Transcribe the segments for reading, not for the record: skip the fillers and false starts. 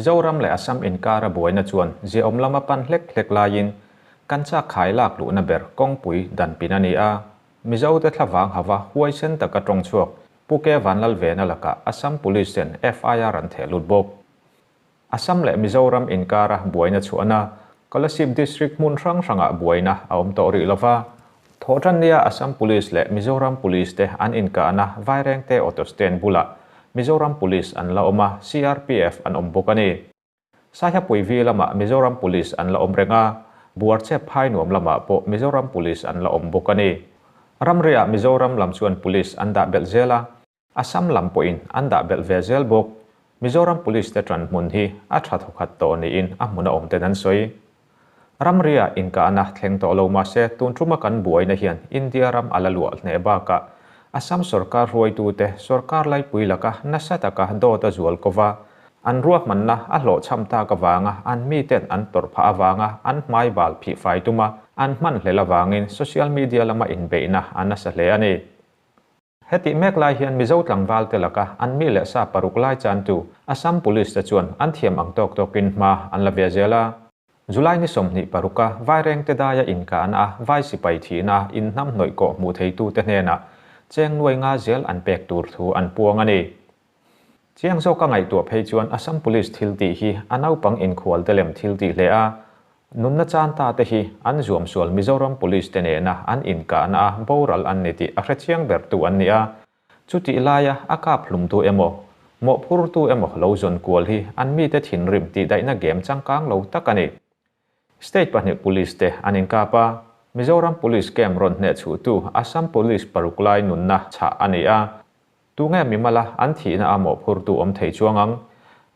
Mizoram leh Assam inkara buaina chuan ziaawm lama pan hlek hlek laiin kan chak khai lak luhna ber kawngpui danpin a ni a. Mizote thlavang hava huaisen taka tawng chhuak Pu K Vanlalvena lakah Assam Police ten FIR an theh lut bawk. Assam leh Mizoram inkara buaina chhuahna Kolasib District hmun hrang hrangah buaina a awm tawh rih lova. Thawhtannia Assam Police leh Mizoram Police te an inkahna Vairengte Auto Stand bulah Mizoram Police an la awm a, CRPF an awm bawk a ni. Saihapui lamah Mizoram Police an la awm reng a, Buarchep phai nuam lamah pawh Mizoram Police an la awm bawk a ni. Ramriah Mizoram lam chuan Police an dah belh zel a, Assam lam pawhin an dah belh ve zel bawk. Mizoram Police te tan hmun hi a tha thawkhat tawh niin a hmun a awm ten an sawi. Ramriah inkahna thleng tawh lo mahse tun tuma kan buaina hian India ram a la luah hneh bakah Assam sorkar hruaitute sorkar laipui laka nasa taka dawt a zual kova an ruahmanna a hlawhchham tak avanga an miten an tawrh phah avanga an hmai bal phih fai tuma an hman hlel avangin social media lama inbeihna a nasa hle a ni. Heti mek lai hian Mizo tlangval te laka an mi leh sa paruk lai chantu Assam Police te chuan an thiam ang tawk tawkin hma an la ve zel a. July ni 26 a Vairengte daia inkahna a vai sipai thihna inhnam hnawih kawh hmuh theitu te hnenah cheng nuai nga zel an pek tur thu an puang a ni. Chiang zawka ngaihtuah phei chuan Assam Police thil tih hi a naupang inkhual te lem thil tih hle a, nunna chan ta te hi an zuam sual Mizoram Police te nena an inkahna a boral an ni tih a hrechiang ber tu an ni a, chutih laia a kap hlum tu emaw, mawhphur tu emaw lo zawn kual hi an mite thinrim tih daihna game changkang lo tak a ni. State pahnih Police te an inkap a, Mizoram Police camp rawn hneh chhuh tu Assam Police paruk lai nunna chhah a ni a, Tunge mimala an thihna a mawhphurtu awm thei chuang ang?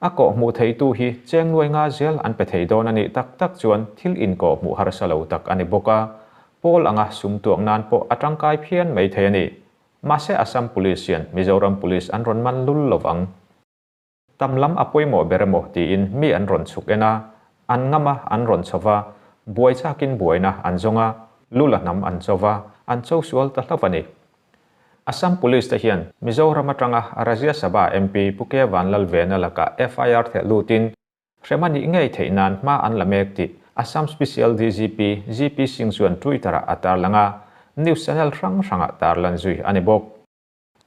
A kawh hmuh theitu hi cheng nuai nga zel an pe thei dawn a nih tak tak chuan thil inkawh hmuh harsa lo tak a ni bawk a, pawl anga sum tuak nan pawh a tangkai phian mai thei a ni. Mahse Assam Police hian Mizoram Police an rawn man lul lo vang. Tam lam a pawimawh ber emaw tiin mi an rawn chhuk en a, an ngam a, an rawn chho va, buai chakin buaina an zawng a, lu la hnam an cho va, an cho sual ta hlauh a ni. Assam Police te hian Mizoram atanga Rajya Sabha MP Pu K Vanlalvena lakah FIR theh lutin hrem a nih ngei theih nan hma an la mek tih Assam Special DGP GP Singh chuan Twitter-ah a tarlang a, news channel hrang hrangah tarlan zui a ni bawk.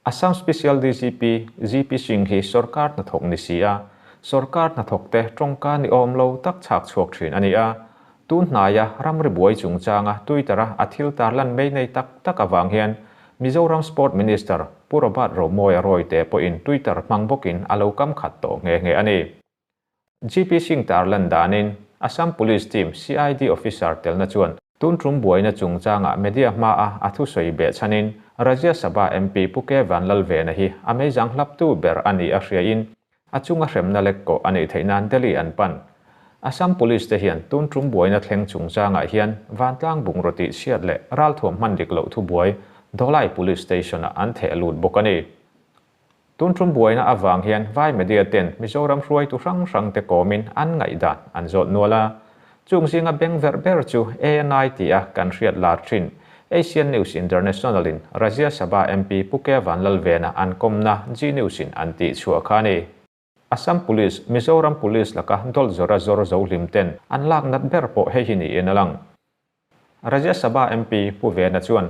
Assam Special DGP GP Singh hi sorkar hnathawk ni si a, sorkar hnathawkte tawngka ni awm lo tak chhak chhuak thin a ni a. Tun hnaia ramri buai chungchanga Twitter-a a thil tarlan mai nei tak tak avang hian Mizoram Sport Minister Pu Robert Romawia Royte pawhin Twitter hmang bawkin a lo kam khat tawh nghe nghe a ni. GP Singh tarlan danin Assam Police Team CID officer telna chuan tun tum buaina chungchangah media hmaa a thusawi beh chhanin Rajya Sabha MP Pu K Vanlalvena hi a meizang hlaptu ber a nih a hriain a chunga hremna lek kawh a neih theih nan Delhi an pan. Assam Police te hian tun tum buaina thleng chungchangah hian vantlang bungraw tih chhiat leh ralthuam hman dik loh thubuai Dholai Police Station-ah an theh lut bawk a ni. Tun tum buaina avang hian vai media ten Mizoram hruaitu hrang hrang te kawmin an ngaihdan an zawt nual a. Chung zinga beng verh ber chu ANI ti a kan hriat lar thin Asian News International in Rajya Sabha MP Pu K Vanlalvena an kawmna Zee News in an tih chhuah kha a ni. Assam Police, Mizoram Police laka dawlh zawra zawr zo hlim ten an lak nat ber pawh hei hi niin a lang. Rajya Sabha MP Pu Vena chuan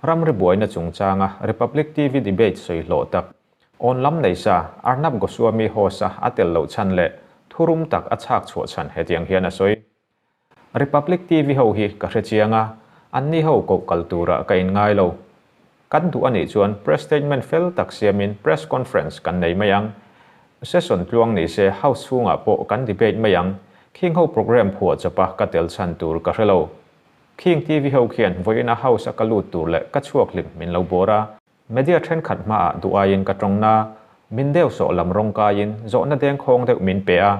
ramri buaina chungchanga Republic TV debate sawi hlawh tak awn lam nei sa Arnab Goswami host-a a tel loh chhan leh thurum tak a chhak chhuah chhan hetiang hian a sawi. Republic TV ho hi ka hre chiang a, anni ho koh kal turah ka inngai lo. Kan duh a nih chuan press statement fel tak siamin press conference kan nei mai ang. Session tluang ni se house chhungah pawh kan debate mai ang. Khing ho program phuah chawpa ka tel chhan tur ka hre lo. Khing TV ho khian vawiina house a ka lut tur leh ka chhuak hlim min lo bawr a. Media thenkhat hmaah duh aiin ka tawng na, min deuh sawh lam rawng kaiin zawhna deng khawng deuh min pe a,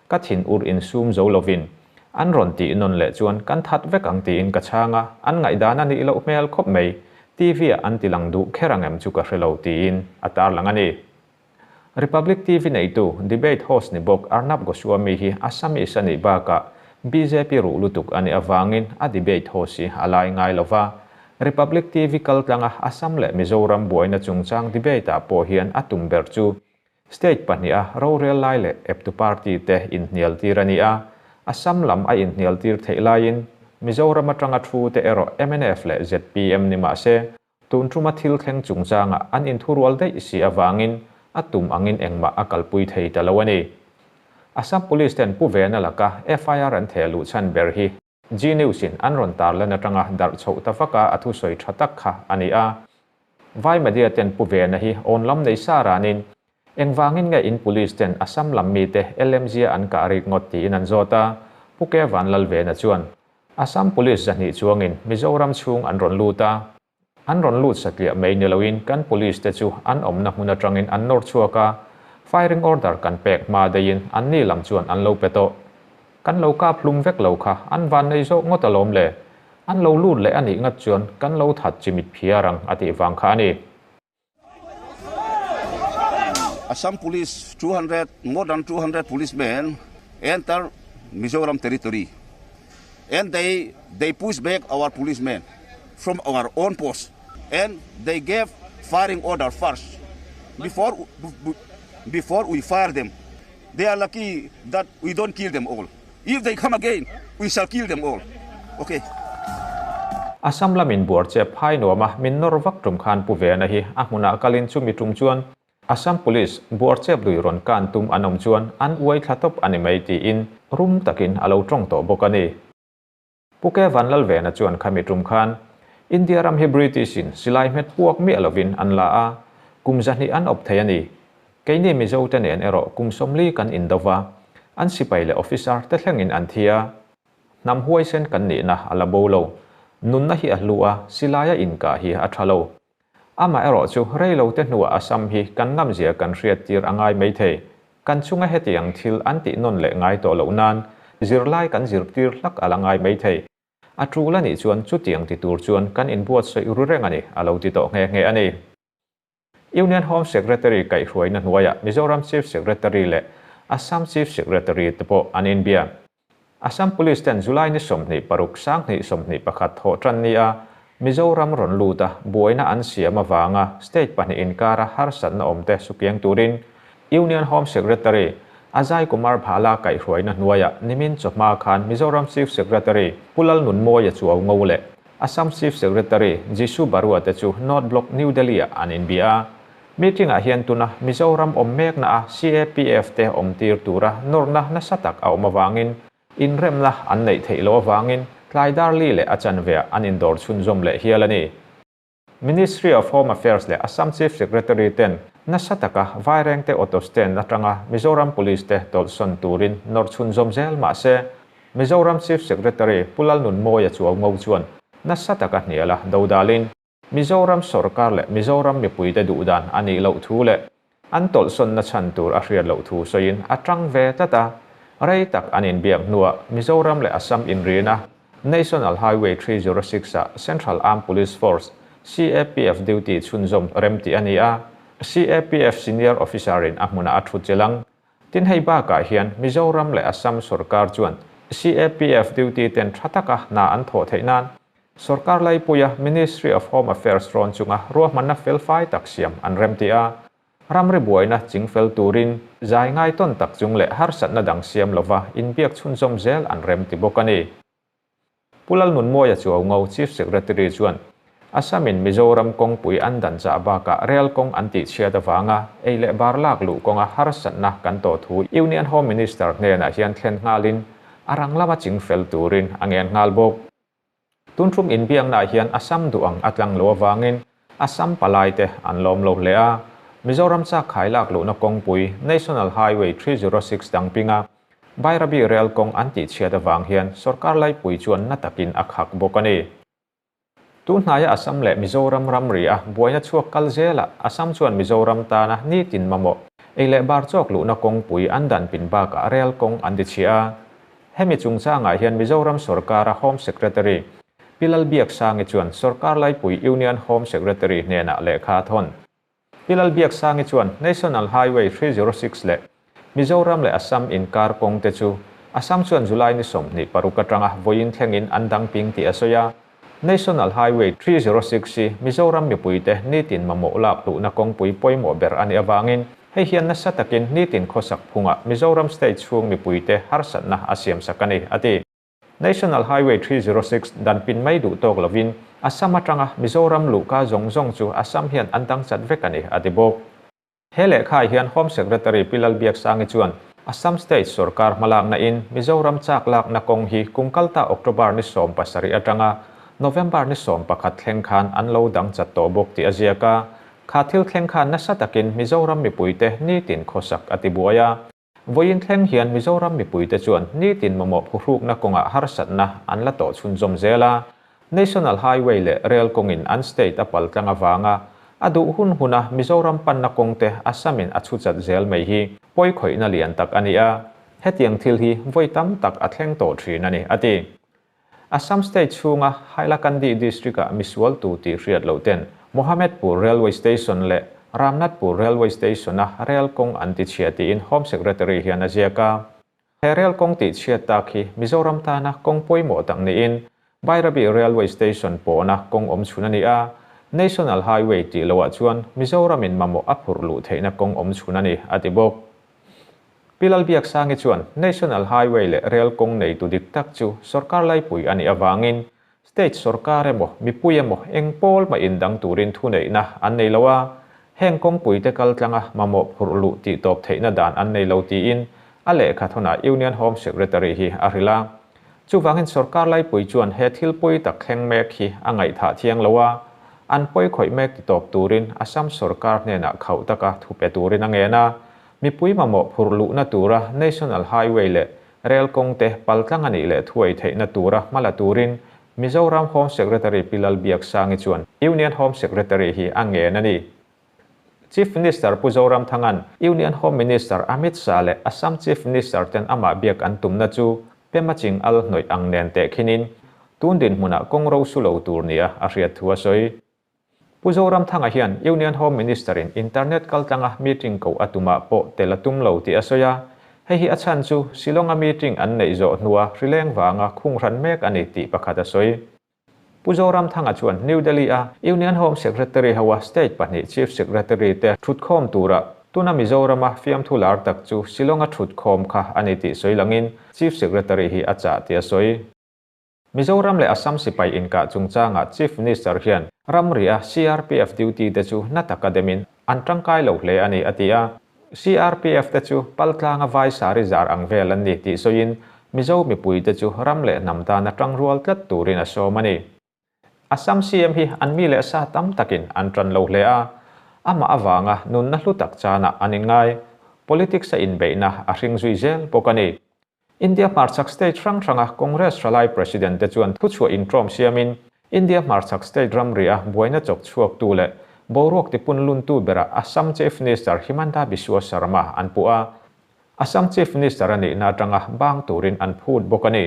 ka thin ur insum zo lovin an rawn tih nawn leh chuan kan that vek ang tiin ka chhang a, an ngaihdan a nih loh hmel khawp mai. TV ah an ti lang duh kher ang em chu ka hre lo tiin a tarlang a ni. Republic TV neitu, debate host ni bawk Arnab Goswami hi Assamese a nih bakah bjp ruh lutuk a nih avangin a debate host hi a lai ngai lo va. Republic TV kaltlanga Assam leh Mizoram buaina chungchang debate ah pawh hian a tum ber chu State pahniha rorel lai leh eptu party te inhnial tir a ni a, Assam lam a inhnial tir theih laiin Mizoram atanga thu te erawh mnf leh zpm ni mah se, tun tuma thil thleng chungchangah an inthurual daih si avangin a tum angin engmah a kalpui thei ta lo a ni. Assam Police ten Pu Vena laka FIR an theh luh chhan ber hi Zee News in an rawn tarlan atanga darh chhoh ta vaka a thusawi tha tak kha a ni a. Vai media ten Pu Vena hi awn lam nei sa ranin engvangin nge in police ten Assam lam mite LMG a an kah rik ngawt tiin an zawt a, Pu Ke Vanlalvena chuan Assam Police 200 chuangin Mizoram chhung an rawn lut a, An rawn lut satliah mai ni loin kan police te chu an awmna hmun atangin an nawr chhuak a, firing order kan pek hma deihin anni lam chuan an lo pe tawh. Kan lo kap hlum vek lo kha an van nei zawk ngawt alawm le. An lo lut leh a nih ngat chuan kan lo that chimit phiar ang a tih vang kha a ni. Assam Police 200, more than 200 policemen enter Mizoram territory and they they push back our policemen from our own post and they gave firing order first before before we fire them. They are lucky that we don't kill them all. If they come again, we shall kill them all. Okay. Assam lamin buarchep phai nuama min nawr vak tum khan Pu Vena hi a hmunah kalin chumi tum chuan Assam Police buarchep lui rawn kan tum an awm chuan an uai thla tawp a ni mai tiin rum takin a lo tawng tawh bawk a ni. Pu Ke Vanlalvena chuan khami tum khan India ram hi British in silai hmet puak miah lovin an la a, kum 200 an awp thei a ni. Keini Mizo te nen erawh kum 40 kan indo va, an sipai leh officer te thlengin an thi a. Hnam huaisen kan nihna a la bo lo. Nunna hi a hlu a, silaia inkah hi a tha lo. Amah erawh chu rei lo te hnuah Assam hi kan ngamzia kan hriat tir a ngai mai thei. Kan chunga hetiang thil an tih nawn leh ngai tawh loh nan zirlai kan zirtir hlak a la ngai mai thei. A tul a nih chuan chutiang ti tur chuan kan inbuatsaih ru reng a ni, a lo ti tawh nghe nghe a ni. Union Home Secretary kaihhruaina hnuaiah Mizoram Chief Secretary leh Assam Chief Secretary te pawh an inbia. Assam Police ten July ni 26 2021 thawh tan ni a, Mizoram rawn lut a, buaina an siam avanga state pahnih inkara harsatna awm te sukiang turin Union Home Secretary Ajay Kumar Bhalla kaihhruaina hnuaiah nimin chawhma khan Mizoram Chief Secretary Pu Lalnunmawia Chuau Ngo leh Assam Chief Secretary Jishu Barua te chu North Block New Delhi-ah an inbia a. Meeting-ah hian tuna Mizoram awm mekna a CAPF te awm tir tura nawrna nasa tak a awm avangin inremna an neih theih loh avangin tlai dar li leh a chanveah an indawr chhunzawm leh hial a ni. Ministry of Home Affairs leh Assam Chief Secretary ten nasa taka Vairengte Auto Stand atanga Mizoram Police te tawlhsawn turin nawr chhunzawm zel mah se Mizoram Chief Secretary Pu Lalnunmawia Chuaungo chuan nasa taka hnial a dodalin Mizoram sorkar leh Mizoram mipuite duh dan a nih loh thu leh an tawlhsawnna chhan tur a hriat loh thu sawiin a tang ve tlat a. Rei tak an inbiak hnuah Mizoram leh Assam inrina National Highway 306 ah Central Armed Police Force, CAPF, duty chhunzawm rem tih a ni a, CAPF senior officer-in a hmunah a thu chilh ang. Tin hei bakah hian Mizoram leh Assam sorkar chuan CAPF duty ten tha taka hna an thawh theih nan Sorkar laipuia Ministry of Home Affairs rawn chunga ruahmanna felfai tak siam an remti a, ramri buaina chingfel turin zai ngai tawn tak chung leh harsatna dang siam lova inbiak chhunzawm zel an remti bawk a ni. Pu Lalnunmawia Chuaungo Chief Secretary chuan Assam-in Mizoram kawngpui an dan chah bakah rel kawng an tihchhiat avanga ei leh bar lak luh kawnga harsatna kan tawh thu Union Home Minister hnenah hian thlen nghalin a rang lama chingfel turin a ngen nghal bawk. Tun tum inbiaknaah hian Assam duh ang a tlang lo avangin Assam palai te an lawm lo hle a. Mizoram chak khai lak luhna kawngpui National Highway 306 dangpinga Bairabi Rail kawng an tihchhiat avang hian sorkar laipui chuan na takin a khak bawk a ni. Tun hnaia Assam leh Mizoram ramri a buaina chhuak kal zelah Assam chuan Mizoram tana nitin mamawh ei leh bar chawk luhna kawngpui an danpin bakah rail kawng an tichhia a. Hemi chungchangah hian Mizoram sorkara Home Secretary Pi Lalbiaksangi chuan sorkar laipui Union Home Secretary hnenah lehkha a thawn. Pi Lalbiaksangi chuan National Highway 306 leh Mizoram leh Assam inkar kawng te chu Assam chuan July ni 26 atanga vawiin thlengin an dang ping tih a sawi a. National Highway 306 hi Mizoram mipuite nitin mamawh lak luhna kawngpui pawimawh ber a nih avangin. Hei hian nasa takin nitin khawsak phungah Mizoram state chhung mipuite harsatna a siamsak a ni, a ti. National Highway 306 dan pin mai duh tawk lovin Assam atanga Mizoram luhka zawng zawng chu Assam hian an dang chat vek a ni, a ti bawk. He lehkhaah hian Home Secretary Pi Lalbiaksangi chuan Assam State sorkar hmalakna in Mizoram chak lakna kawng hi kum kalta October ni 17 atanga November ni 11 thleng khan an lo dang chat tawh bawk tih a ziak a. Kha thil thleng khan nasa takin Mizoram mipuite nitin khawsak a ti buai a. Vawiin thleng hian Mizoram mipuite chuan nitin mamawh phuhrukna kawngah harsatna an la tawh chhunzawm zel a. National Highway leh Rail kawngin an state a pal tlang avanga a duh hun huna Mizoram panna kawngte Assam-in a chhu chat zel mai hi pawi khawihna lian tak a ni a, hetiang thil hi vawi tam tak a thleng tawh thin a ni, a ti. Assam state chhunga Hailakandi district-ah misualtu tih hriat loh ten Mohamedpur Railway Station leh Ramnathpur Railway Station-a rail kawng an tichhia tiin Home Secretary hian a ziak a. He rail kawng tihchhiat tak hi Mizoram tana kawng pawimawh tak niin Bairabi Railway Station pawna kawng awm chhun a ni a, National Highway tih loah chuan Mizoramin mamawh a phurh luh theihna kawng awm chhun a ni, a ti bawk. Pi Lalbiaksangi chuan National Highway leh rail kawng neitu dik tak chu sorkar laipui a nih avangin State sorkar emaw, mipui emaw eng pawl mah indang turin thuneihna an nei lo a, heng kawngpuite kal tlanga mamawh phurh luh tih tawp theihna dan an nei lo tiin a lehkha thawnah Union Home Secretary hi a hrilh a. Chuvangin sorkar laipui chuan he thil pawi tak thleng mek hi a ngaihthah thiang lo a, an pawi khawih mek ti tawp turin Assam sorkar hnenah khauh taka thu pe turin a ngen a, mipui mamawh phurh luhna tura National Highway leh Rel kawngte paltlang a nih leh thuai theihna tura hma la turin Mizoram Home Secretary Pi Lalbiaksangi chuan Union Home Secretary hi a ngen a ni. Chief Minister Pu Zoramthanga'n Union Home Minister Amit Shah leh Assam Chief Minister ten amah biak an tumna chu Pema Ching Al hnawih ang nen tehkhinin tun dinhmunah kawng ro su lo tur nia a hriat thu a sawi. Pu Zoramthanga hian Union Home Minister-in internet kaltlanga meeting koh a tumah pawh tel a tum lo tih a sawi a, hei hi a chhan chu Shillong-a meeting an neih zawh hnua hrileng vanga khung hran mek a ni tih pakhat a sawi. Pu Zoramthanga chuan New Delhi-a Union Home Secretary hoa state pahnih Chief Secretary te thutkhawm tura tuna Mizorama fiamthu lar tak chu Shillong-a thutkhawm kha a ni tih sawi langin Chief Secretary hi a chah tih a sawi. Mizoram leh Assam sipai inkah chungchangah Chief Minister hian ramria CRPF duty te chu na taka demin an tangkai lo hle a ni a ti a. CRPF te chu paltlanga vai sari zar ang vel an ni tih sawiin Mizo mipui te chu ram leh hnam tana tangrual tlat turin a sawm a ni. Assam CM hi an mi leh sa tam takin an tan lo hle a, amah avanga nunna hlu tak chanah an inngai. Politics a inbeihna a hring zui zel bawk a ni. India hmarchhak state hrang hranga Congress hralai President te chuan thuchhuah intrawm siamin India hmarchhak state ramria buaina chawk chhuaktu leh boruak tipun luntu berah Assam Chief Minister Himanta Biswa Sarma an puh a, Assam Chief Minister a nihna atanga bang turin an phut bawk a ni.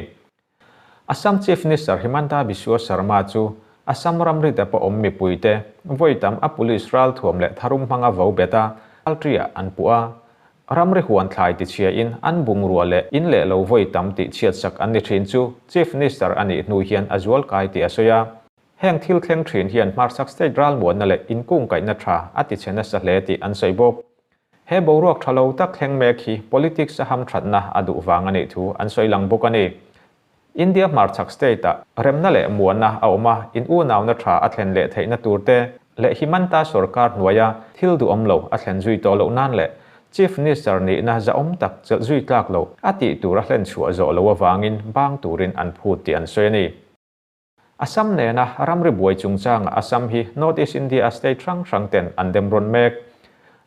Assam Chief Minister Himanta Biswa Sarma chu Assam ramri te pawh awm mipuite vawi tam a police ralthuam leh tharum hmanga vo bet a, Altri-ah an puh a. Ramri huan thlai tichhiain an bungrua leh in leh lo vawi tam tih chhiatsak an ni thin chu Chief Minister a nih hnu hian a zual kai tih a sawi a. Heng thil thleng thin hian hmarchhak state ralmuanna leh inkungkaihna tha a tichhe nasa hle tih an sawi bawk. He boruak tha lo tak thleng mek hi politics a hamthatna a duh vang a nih thu an sawi lang bawk a ni. India hmarchhak state-ah remna leh muanna a awm a, in unauna tha a thlen leh theihna tur te leh Himanta sorkar hnuaia thil duhawm lo a thlen zui tawh loh nan leh Chief Minister nihna zahawm tak chelh zui tlak lo a tih tur a hlen chhuah zawh loh avangin bang turin an phut tih an sawi a ni. Assam nena ramri buai chungchanga Assam hi North East India-a state hrang hrang ten an dem rawn mek.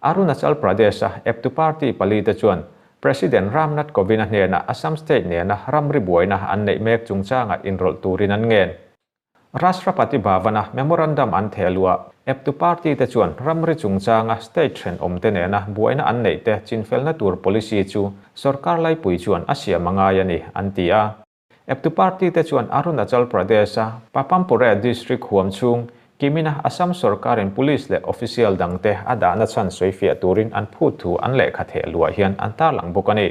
Arunachal Pradesh-a eptu party pali te chuan President Ram Nath Kovind-a hnena Assam state nena ramri buaina an neih mek chungchanga inrawlh turin an ngen. Rashtrapati Bhavan-a memorandum an theh luah eptu party te chuan ramri chungchanga state thenawm te nena buaina an neih te chinfelna tur policy chu sorkar laipui chuan a siam a ngai a ni, an ti a. Eptu party te chuan Arunachal Pradesh-a Papampure district huam chhung Kimina Assam sorkarin police leh official dangte a dahna chhan sawifiah turin an phut thu an lehkha theh luah hian an tarlang bawk a ni.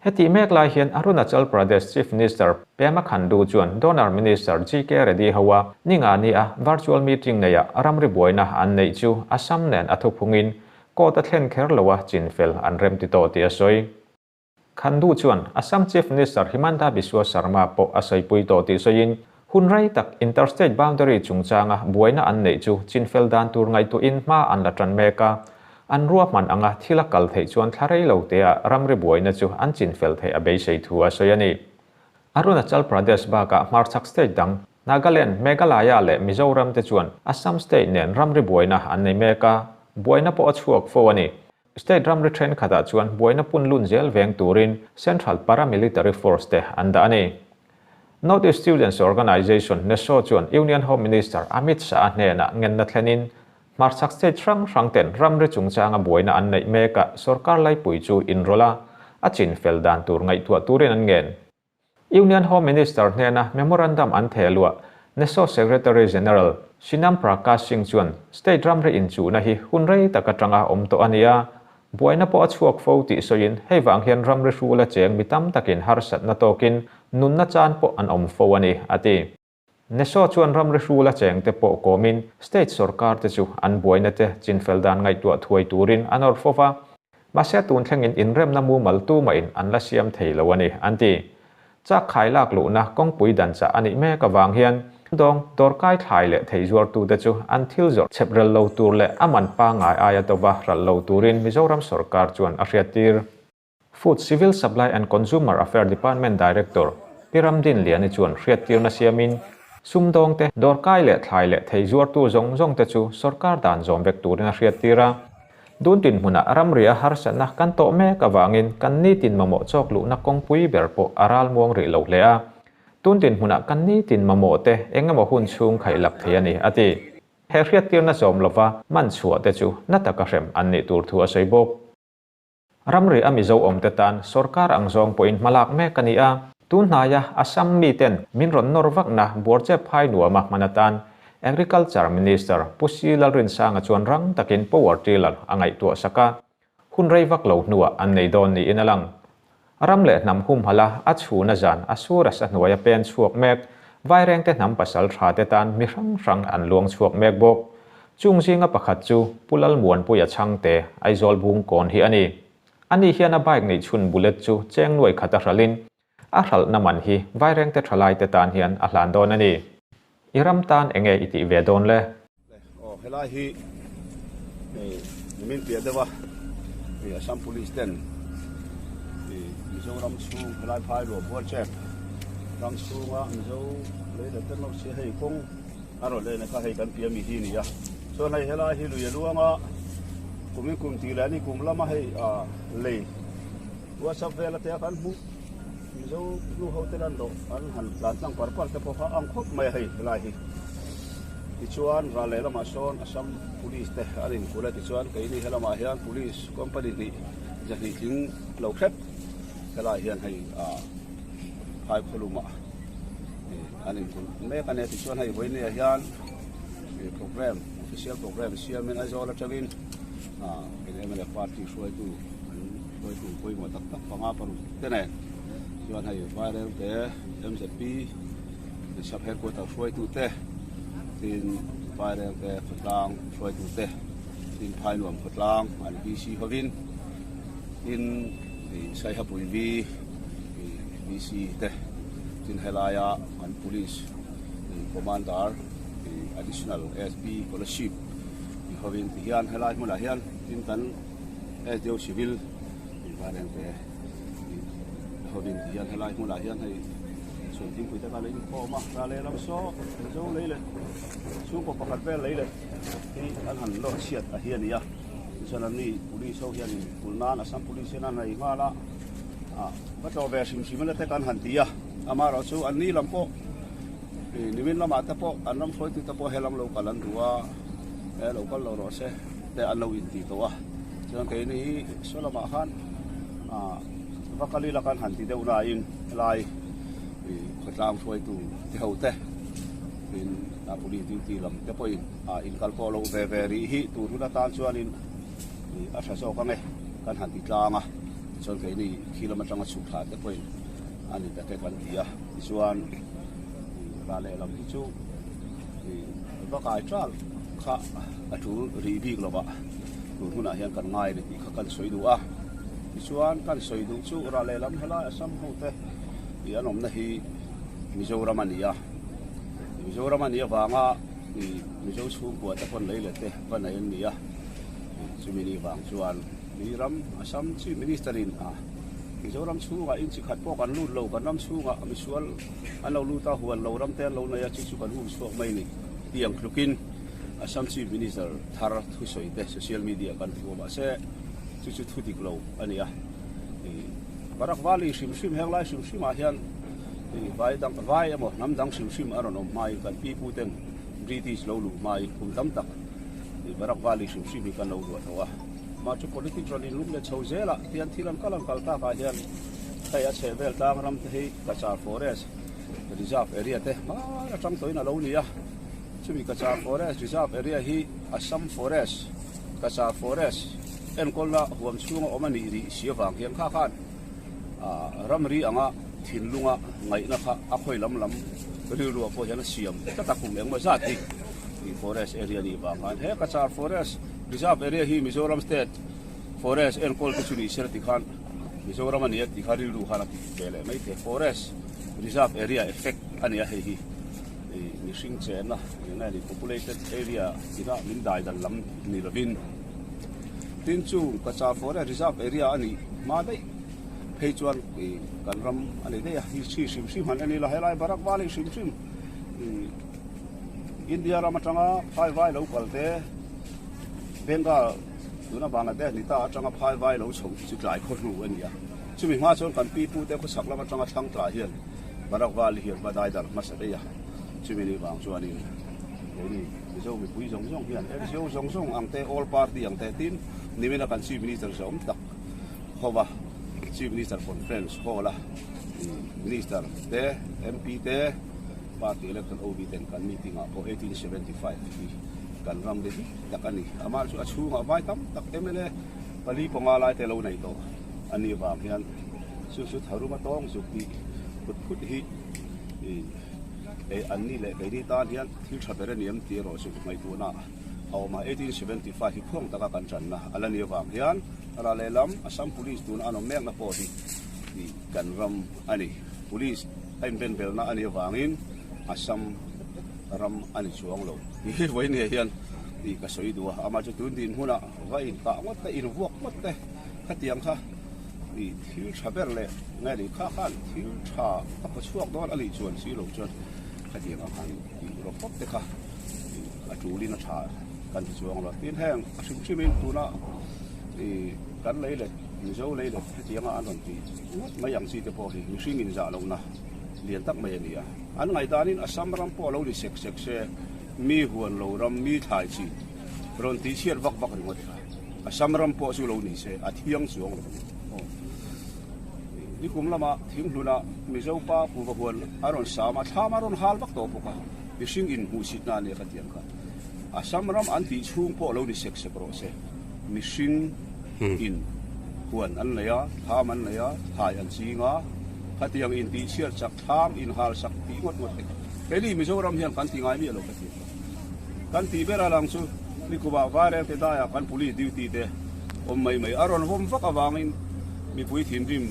Hetih mek lai hian Arunachal Pradesh Chief Minister Pema Khandu chuan Donor Minister GK Reddy hoa ninga nia virtual meeting neia ramri buaina an neih chu Assam nen a thuphungin Court a thlen kher lo a chinfel an remti tawh tih a sawi. Khandu chuan Assam Chief Minister Himanta Biswa Sarma pawh a sawipui tawh tih sawiin, hun rei tak inter-state boundary chungchanga buaina an neih chu chinfel dan tur ngaihtuahin hma an la tan mek a, an ruahman anga thil a kal theih chuan thla rei lo teah ramri buaina chu an chinfel theih a beisei thu a sawi a ni. Arunachal Pradesh bakah hmarchhak state dang Nagaland, Meghalaya leh Mizoram te chuan Assam state nen ramri buaina an nei mek a, buaina pawh a chhuak fo a ni. State ramri thenkhatah chuan buaina pun lun zel veng turin Central Paramilitary Force te an dah a ni. North East Students Organisation, NESO, chuan Union Home Minister Amit Shah-a hnenah ngenna thlenin hmarchhak state hrang hrang ten ramri chungchanga buaina an neih mekah sorkar laipui chu inrawlh a, a chinfel dan tur ngaihtuah turin an ngen. Union Home Minister hnena memorandum an theh luah NESO Secretary General Shinam Prakash Singh chuan state ramri inchuhna hi hun rei tak atanga awm tawh a ni a, buaina pawh a chhuak fo tih sawiin hei vang hian ramri hrula cheng mi tam takin harsatna tawkin nunna chan pawh an awm fo a ni, a ti. NESO chuan ramri hrula chengte pawh kawmin state sorkar te chu an buaina te chinfel dan ngaihtuah thuai turin a nawr fo va. Mahse tun thlengin inremna mumal tumahin an la siam thei lo a ni, an ti. Chak khai lak luhna kawngpui dan chah a nih mek avang hian dawng dawrkai thlai leh thei zuartute chu an thil zawrh chhep rel lo tur leh a man pangngai aia tova hralh lo turin Mizoram sorkar chuan a hriattir. Food, Civil Supply and Consumer Affair Department Director Pi Ramdin Liani chuan hriattirna siamin, sumdawngte, dawrkai leh thlai leh thei zuartu zawng zawngte chu sorkar dan zawm vek turin a hriattir a. Duntin hmunah ramria harsatna kan tawh mek avangin kan nitin mamawh chawk luhna kawngpui ber pawh a ralmuang rih lo hle a. Tuntin hmunah kan nitin mamawhte eng emaw hun chhung khaihlak thei a ni, a ti. He hriattirna zawm lova man chhuahte chu na taka hrem an nih tur thu a sawi bawk. Ramri a Mizo awmte tan sorkar ang zawng pawhin hmalak mek a ni a, tun hnaia Assam miten min rawn nawr vakna Buarchep phai nuama hman atan Agriculture Minister Pu Si Lalrinsanga chuan rang takin power tiller a ngaihtuah sak a, hun rei vak lo hnuah an nei dawn niin a lang. Ram leh hnam humhalh a, a chhuna zan a sur a sa hnuaia pen chhuak mek, Vairengte hnam pasal tha te tan mi hrang hrang an luang chhuak mek bawk. Chung zinga pakhat chu Pu Lalmuanpuia Chhangte, Aizawl Bungkawn hi a ni. Ani hian a bike neih chhun bullet chu cheng nuai khat a hralhin, a hralhna man hi Vairengte thalaite tan hian a hlan dawn a ni. I ram tan enge i tih ve dawn le? Aw helai hi hei nimin piah deuh a hei Assam Police ten ih Mizoram chhung helai phai luah bual chep ram chhunga Mizo lei leh ten rawh si hei kawng a rawn len a kha hei kan piah mi hi a ni a chuan hei helai hi lui a luang a kumin kum tih leh ni kum lama hei ah lei whatsapp vel a te a kan hmuh Mizo nu ho te lan dawh an han tlan tlang par par te pawh kha ang khawp mai a hei helai hi. Tichuan ral leh lamah sawn Assam Police te an inkulh a tichuan keini helamah hian Police company hnih zahnih tling lo hrep helai hian hei ah phai khawlumah an inkulh mek a nia tichuan hei vawinia hian program official program siamin Aizawl atangin ah mla party hruaitu an hruaitu pawimawh tak tak panga paruk te nen chuan hei viral te M_Z_P. Sub headquarter hruaitute tin Vairengte khawtlang hruaitute tin Phainuam khawtlang an VC hovin tin Saihapui V VC te tin helaia an police commander additional SP Kolasib hovin tihian helai hmunah hian tin kan SDO civil Vairengte hovin tihian helai hmunah hian hei Chhun thingpui te kha lo inkhawm a, ral leh lam saw Mizo lei leh chhungkaw pakhat vel lei leh hi an han lawr chhiat a hi a ni a, tichuan an ni police ho hianin kulh nan Assam police hian an nei nghal a, ah va tlawh ve hrim hrim a la te kan han ti a, amaherawh chu an ni lam pawh ih nimin lamah te pawh an ram hruaitu te pawh helam lo kal an duh a, he lo kal lo rawh se te an lo inti tawh a, chuan keini hi saw lamah khan ah. Va kal ila kan han ti deuh nain helai ih khawtlang hruaitu te ho te tin a police duty lam te pawhin ah inkal pawh loh ve ve rih hi tur hun atan chuanin ih a tha zawk ang e kan han ti tlang a tichuan keini khi lam atanga chhuk thla te pawhin a ni ta te kan ti a tichuan ih rah lehlam hi chu ih va kai tral kha a tul rih bik lo vah. Tun hunah hian kan ngai a ni tih kha kan sawi duh a. Tichuan kan sawi duh chu rah lehlam helai Assam hote ih an awmna hi Mizoram a ni a. Mizoram a nih avanga ih Mizo chhungkua te pawn lei leh te va nei an ni a. Chumi nih vang chuan mi ram Assam Chief Minister in a Mizoram chhungah inchi khat pawh kan lut lo, kan ram chhungah misual an lo lut a, huan lo ram te an lo nei a, chu chu kan um chhuak mai a ni tih ang tlukin Assam Chief Minister thar thusawi te social media kan hmu a, mahse chu chu thu dik lo a ni a. Barak Valley hrim hrim heng lai hrim hrimah hian vai dang vai emaw hnam dang hrim hrim a rawn awm hmain kan pi pu ten British lo luh hmain kum tam tak Barak Valley hrim hrim hi kan lo luah tawh a. Mah chu politics rawn inlum leh chho zel a, tian thil an kal an kal takah hian hei a chheh vel tlang ram te hi Cachar Forest Reserve Area te hmai atang tawhin a lo ni a. Chumi Cachar Forest Reserve Area hi Assam Forest, Cachar Forest enkawlna huam chhunga awm a nih rih si avang hian kha khan ramri anga thinlunga ngaihna kha a khawi lam lam rilruah pawh hian a siam tlat a, kum engmaw zat hi Forest Area nih vang khan he Cachar Forest Reserve Area hi Mizoram State Forest enkawl te chu ni se ti khan Mizoram a ni a tih kha rilru khan a ti ve leh mai thei. Forest Reserve Area effect a ni a hei hi. Mihring chenna eng nge ni populated area ina min dai dan lam ni lovin tin chu Cachar Forest Reserve Area a nih hma daih phei chuan kan ram a ni daih a, hi hrim hrim han en ila helai Barak Valley hrim hrim India ram atanga phai vai lo kal te Bengal tuna Bangladesh ni ta atanga phai vai lo chho chu tlai khaw hnu a ni a, chumi hma chuan kan pi pute khawchhak lam atanga thlang tla hian Barak Valley hian va dai darh hmasa daih a, chumi ni vang chuanin keini Mizo mipui zawng zawng hian NGO zawng zawng ang te, All Party ang te tin nimina kan Chief Minister zawm tak hova Chief Minister Conference Hall a Minister te, MP te, Party elected OB ten kan meeting ah pawh 1875 hi kan ram ri dik tak a ni. Amah chu a chhungah vai tam tak mla pali panga lai te lo nei tawh a nih vang hian chu chu tharum a tawng zuk tih phut phut hi an ni leh keini tan hian thil tha ber a ni em tih erawh chu ngaihtuahna a awm a. 1875 hi khuang taka kan tanna a la nih avang hian ral lehlam Assam Police tuna an awm mekna pawh hi kan ram a ni. Police a inben belna a nih avangin Assam ram a ni chuang lo tih hi vawiin hian tih ka sawi duh a, amah chu tun din hunah va inkah ngawt te, invuak ngawt te khatiang kha ih thil tha ber leh nge ni kha khan thil tha a phaw chhuak dawn a nih chuan si lo chuan khatiang ang han tih rawp rawp te kha a tulin a tha kan ti chuang lo. Tin heng a hrim hrimin tuna ih kan lei let Mizo lei let hetianga an rawn tih ngawt mai ang chi te pawh hi mihring inzah lohna lian tak mai a ni a. An ngaihdanin Assam ram pawh a lo ni sek sek se, mi huan lo ram, mi thlai chi rawn tih chhiat vak vak ringawt kha Assam ram pawh chu lo ni se a thiang chuang lo a ni. Nikum lama thinghluna Mizo pa kuva huan a rawn sam a, thlam a rawn hal vak tawh bawk a, mihring inhmuhsitna a nia ka ti ang kha. Assam ram an tih chhung pawh lo ni sek sek rawh se, mihring in huan an nei a, thlam an nei a, thlai an ching a, khatiang in tih chhiat chak thlam in hal sak tih ngawt ngawt te kha keini Mizoram hian kan ti ngai miah lo ka ti a. Kan tih ber a lang chu Nikumah Vairengte daiah kan police duty te awm mai mai a rawn vawm vak avangin mipui thinrim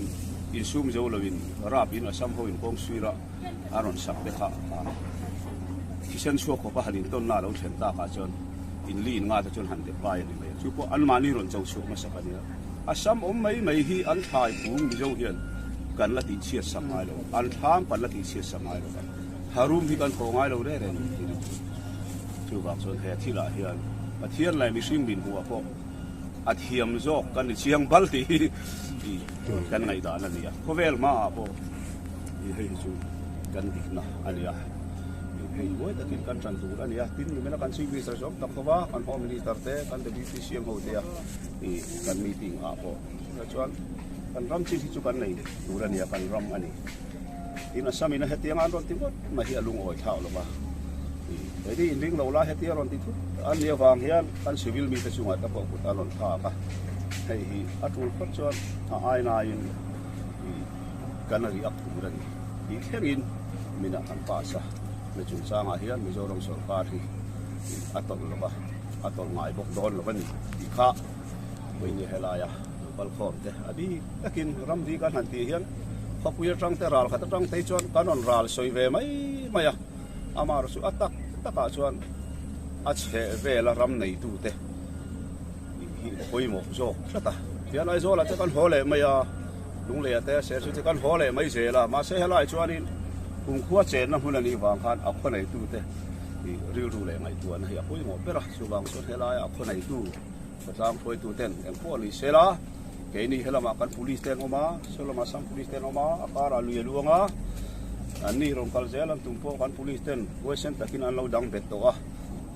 insum zo loin rap in Assam ho in kawng sira a rawn sak te kha thisen chhuak khawpa han intawnna a lo thlen takah chuan inli in ngate chuan han dep vai a ni mai a, chu pawh anmahni rawn cho chhuak hmasa ka nia. Assam awm mai mai hi an thlai pum Mizo hian kan la tihchhiat sak ngai lo, an thlam kan la tihchhiat sak ngai lo va, tharum hi kan thaw ngai lo reng reng a ni. Chuvang chuan he thilah hian Pathian leh mihring min hmuhah pawh a thiam zawk kan ni chiang bal tih hi kan ngaihdan a ni a, khawvel hmaah pawh hei hi chu kan dikna a ni a, hei huai takin kan tan tur a ni a, tin nimela kan Chief Minister zawng tak khawpa kan Home Minister te kan Deputy CM ho te a kan meeting ah pawh chuan kan ram chin hi chu kan nei tur a ni a, kan ram a ni. Tin Assam in a hetiang an rawn ti ngawt mai hi a lungawi thlak lo va, keini inring lo lai hetia rawn ti thut an nih avang hian kan civil mite chungah te pawh kut an rawn thlak a, hei hi a tul phawt chuan a ainain kan react tur a ni tih thlengin minah kan pass a, hemi chungchangah hian Mizoram sawrkar hi a tawlh lo va, a tawlh ngai bawk dawn lo a ni tih kha. Vawiin helaia lo kal khawm te a bik takin ramri kan han tih hian khawpui atang te ral khat atang te hi chuan kan rawn ral sawi ve mai mai a, amaherawhchu chu a tak takah chuan a chheh vela ram neitute hi pawimawh zawk tlat a. Tihian Aizawlah te kan haw leh mai a, Lungleiah te Serchhip te kan haw leh mai zel a, mahse helaiah chuanin kumkhua chenna hmun a nih vang khan a khaw neitute rilru leh ngaihtuahna hi a pawimawh ber a, chuvang chuan helaia a khaw neitu Khawtlang hruaituten eng pawh ni se la, keini helamah kan police te an awm a, saw lamah Assam police te an awm a, a karah lui a luang a, anni rawn kal zel an tum pawh kan police ten huaisen takin an lo dang bet tawh a,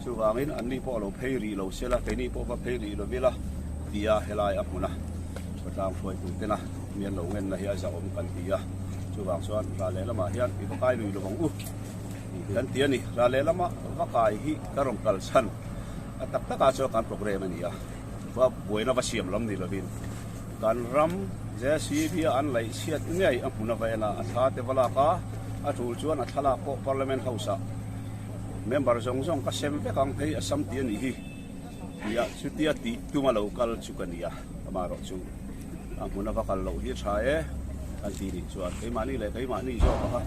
chuvangin anni pawh a lo phei rih lo se la, keini pawh va phei rih lo ila tia helai a hmuna khawtlang hruaitutena mi an lo ngenna hi a zahawm kan ti a, chuvang chuan ral lehlamah hian i va kai lui lo ang u kan ti a ni, ral lehlama va kai hi ka rawn kal chhan. A tak takah chuan kan programme a ni a, va buaina va siam lam ni lovin kan ram JCB a an laih chhiat ngei a hmun a va en a, a thla te va lak a, a tul chuan a thlalak pawh Parliament House ah member zawng zawng ka sem vek ang hei Assam tih a nih hi tia chutia tih tuma lo kal chu ka ni a, amaherawh chu a hmun a va kal loh hi a tha e an tih nih chuan keimahni leh keimahni zawk a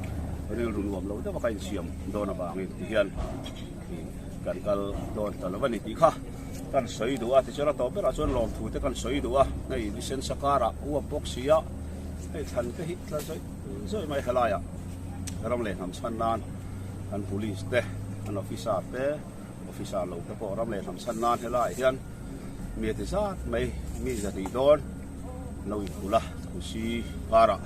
rilru nuam lo deuh a ka insiam dawn avangin tihian. Kan kal dawn ta lo a ni tih kha kan sawi duh a, tichuan a tawp berah chuan lawmthu te kan sawi duh a, hei ni sen sa karah uap bawk si a, hei thlan te hi tla zawih zawih mai helaiah ram leh hnam chhan nan kan police te an officer te officer lo te pawh ram leh hnam chhan nan helaiah hian mi a ti zat mai mi zahnih dawn lo inkulh a khusi karah.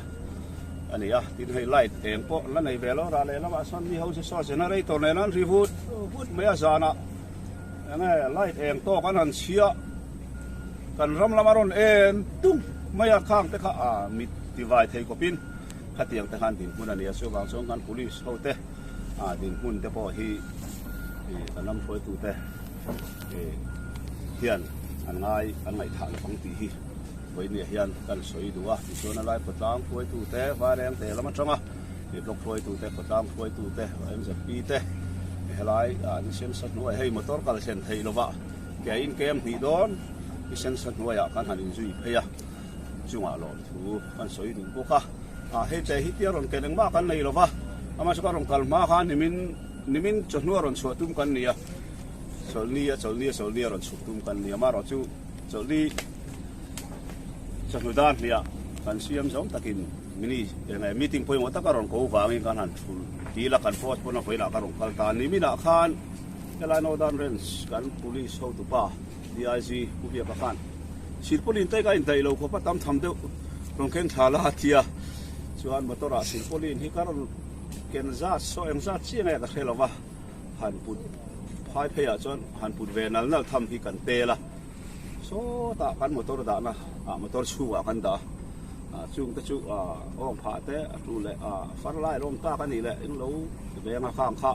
A ni a, tin hei light eng pawh la nei ve lo rah leh lamah sawn mi ho chu saw generator nen an ri vut vut mai a zanah enge light eng tawk an han chhia kan ram lama rawn en tung mai a khang te kha a mit tivai thei kawpin khatiang te khan dinhmun a ni a chuvang chuan kan police ho te a dinhmun te pawh hi kan ram hruaitute hian an ngai an ngaihthah lovang tih hi. Vawinia hian kan sawi duh a, tichuan a lai khawtlang hruaitute, Vairengte lam atanga ih block hruaitute, khawtlang hruaitute, MZP te helai ah ni sensa hnuai hei motor kal thlen theih lova ke in kem hnih dawn ni sensa hnuaiah kan han inzui phei a, chungah lawmthu kan sawi duh bawk a, ah hei te hi tia rawn ken engmah kan nei lova, amah chu ka rawn kal hma khan nimin nimin chawhnu a rawn chhuah tum kan ni a, chawlhni a chawlhni a chawlhni a rawn chhuk tum kan ni a, amaherawhchu chawlhni. Chawhnu dan hliah kan siam zawng takin mini eng meeting pawimawh taka rawn ko vangin kan han thul dil a, kan post pawn a vawiinah ka rawn kal ta. Niminah khan helai Northern Range kan police hotupa DIG Pu Biaka khan silpauline te ka indaih lo khawp a, tam tham deuh rawn keng thla la a ti a, chuan motor ah silpauline hi ka rawn ken zat saw eng zat chiah nge ka hre lo va, han put phai pheiah chuan han put ve nal nal tham hi kan tel a. Sawtah kan motor dahna ah motor chhungah kan dah a, chung te chu awng phah te a tu leh far lai lawm tak a nih leh eng lo venga khang kha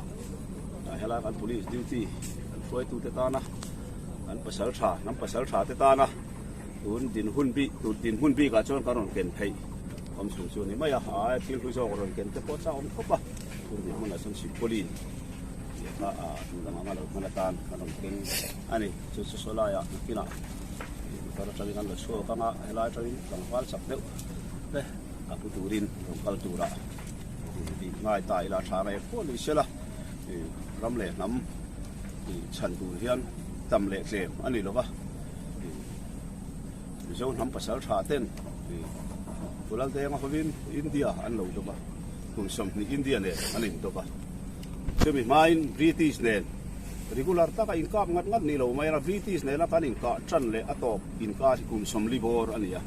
helai kan police duty kan hruaitu te tana kan pasal tha hnam pasal tha te tana tun din hun bik tun din hun bikah chuan kan rawn ken theih awm chhung chu a ni mai a, thil hlu zawk rawn ken te pawh chak awm khawp a tun din hunah chuan silpauline tih kha tum dang anga lo hman atan kan rawn keng a ni. Chu chu saw laiah nakinah motor atangin an la chhuak ang a, helai atangin tlangval chak deuh te a pu turin rawn kal turah tih ngai ta ila tha reng pawh ni sela ram leh hnam chhan tur hian tam leh tlem a ni lova Mizo hnam pasal tha ten Pu Laldenga hovin India an lo dawp a, kum 20 India nen an indawp a, chumi hmain British nen Regular taka inkap ngat ngat ni lo mai a, British nena kan inkah tan leh a tawp inkar hi kum 40 bawr a ni a.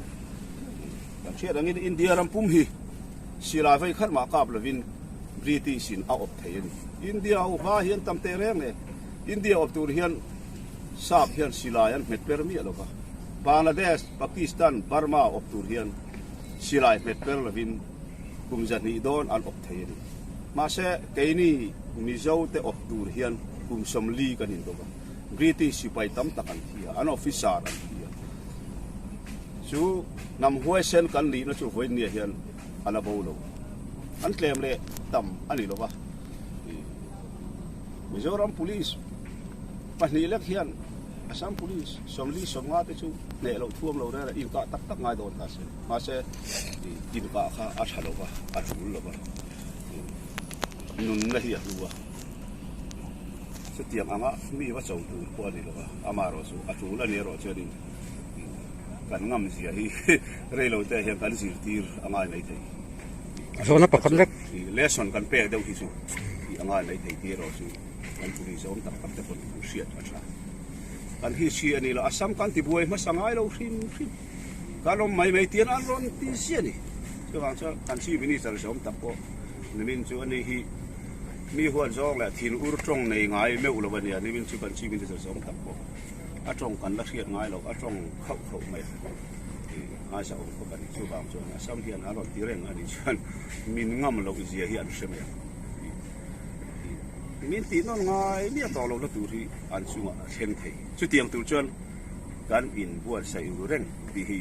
Kan hriat angin India ram pum hi silai vei khat mah kap lovin British in a awp thei a ni. India ho hma hian tam teh reng nen India awp tur hian sap hian silai an hmet per miah lova. Bangladesh, Pakistan, Burma awp tur hian silai hmet per lovin kum 200 dawn an awp thei a ni. Mahse, keini Mizote awp tur hian kum 40 kan indawp a, British sipai tam tak an thi a, an officer an thi a. Chu hnam huaisen kan nihna chu vawiinniah hian a la bo lo. An tlem leh tam a ni lo va. Mizoram Police pahnih lek hian. Assam Police 40 50 te chu hneh loh thuam lo reng reng inkah tak tak ngai dawn ta se. Mahse inkah kha a tha lo va, a tul lo va, nunna hi a hlu a. Chutiang anga mi va cho tur pawh a ni lo va, amaherawh chu a tul a ni erawh chuanin kan ngam zia hi rei lo te hian kan zirtir a ngai mai thei. Zawhna pakhat lek. Lesson kan pek deuh hi chu tih a ngai mai thei tih erawh chu kan police awm tak tak te pawn an hriat a tha. Kan history a ni lo, Assam kan tibuai hmasa ngai lo hrim hrim. Kan awm mai mai tian an rawn ti ziah a ni. Chuvang chuan kan Chief Minister zawm tak pawh nimin chu ani hi mi huat zawng leh thin ur tawng nei ngai meuh lo a nia. Nimin chu kan Chief Minister zawm tak pawh a tawng kan la hriat ngai lo, a tawng khauh khauh mai a ni. Ngaisa awm khawp a ni. Chuvang chuan Assam hian an rawn ti reng a nih chuan min ngam loh zia hi an hre mai ang. Min tih nawn ngai miah tawh lohna tur hi an chungah a thleng thei. Chutiang tur chuan kan inbuatsaih ru reng tih hi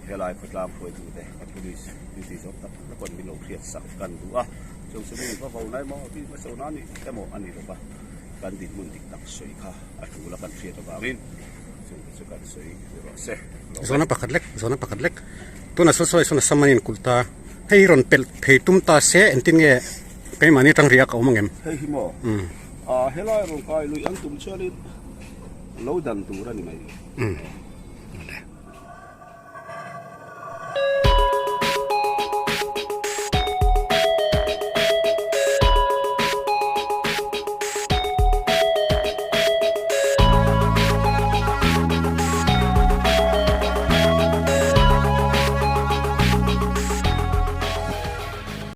helai khawtlang hruaitute a police duty zawk tak tak pawn min lo hriat sak kan duh a, chung chu mi va vo na emaw mi va cho na ni emaw a ni lo va, kan dinhmun dik tak sawi kha a tul a kan hriat avangin chung te chu kan sawi rawh se. Zawhna pakhat lek, zawhna pakhat lek. Tuna saw sawi sawn Assam an inkulh ta, hei hi rawn pelh phei tum ta se engtin nge keimahni atang riak a awm angem? Hei hi maw? Helai rawn kai lui an tum chuanin lo dan tur a ni mai.